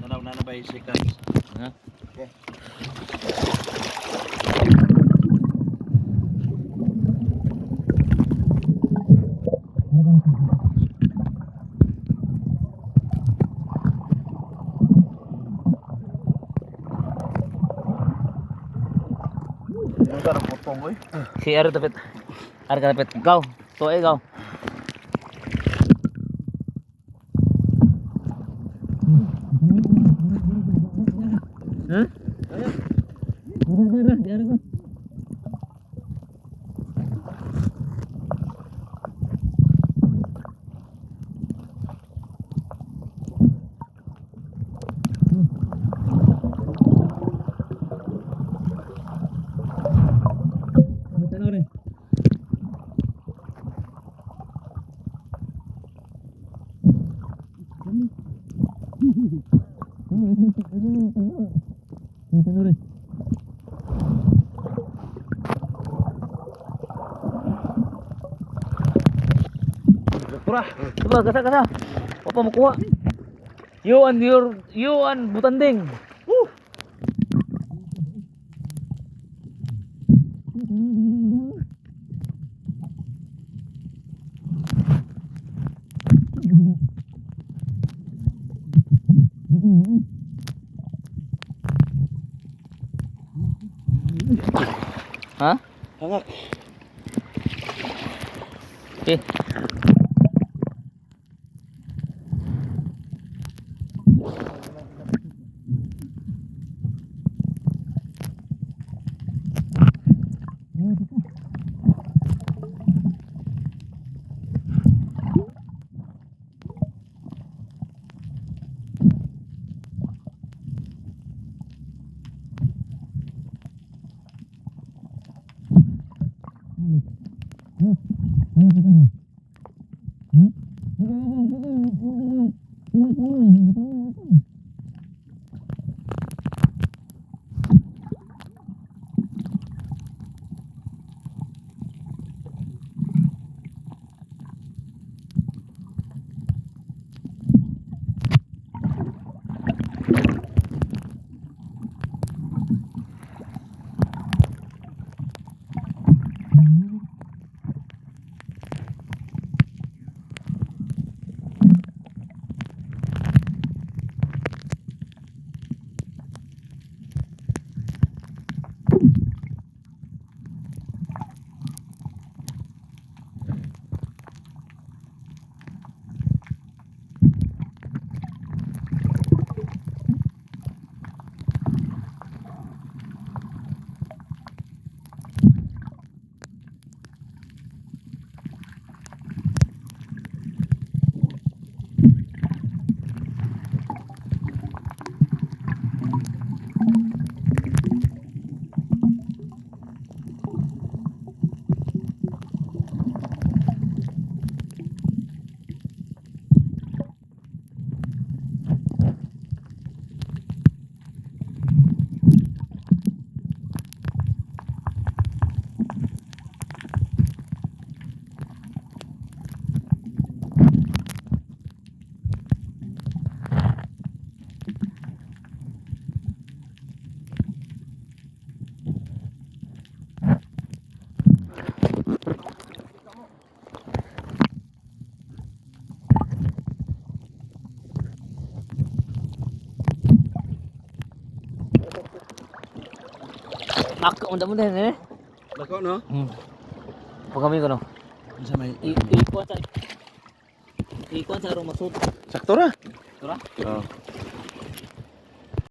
Tanaw na na ba yung seconds? Ha? Okay. Ano ka ng putong, oy? Si Aro dapat. Ar ka dapat. Go. To eh, go. Ha? Pura. Diba, gasa gasa. Wapa makuha. You and your you and Butanding. Woo! Ha? Hangak. Okay. Ako unda mo din eh. Dako no? Pagkami ko no. Unsa may Ikuan sa ikuan sa aron masut. Sakto ra. Tura? Oh.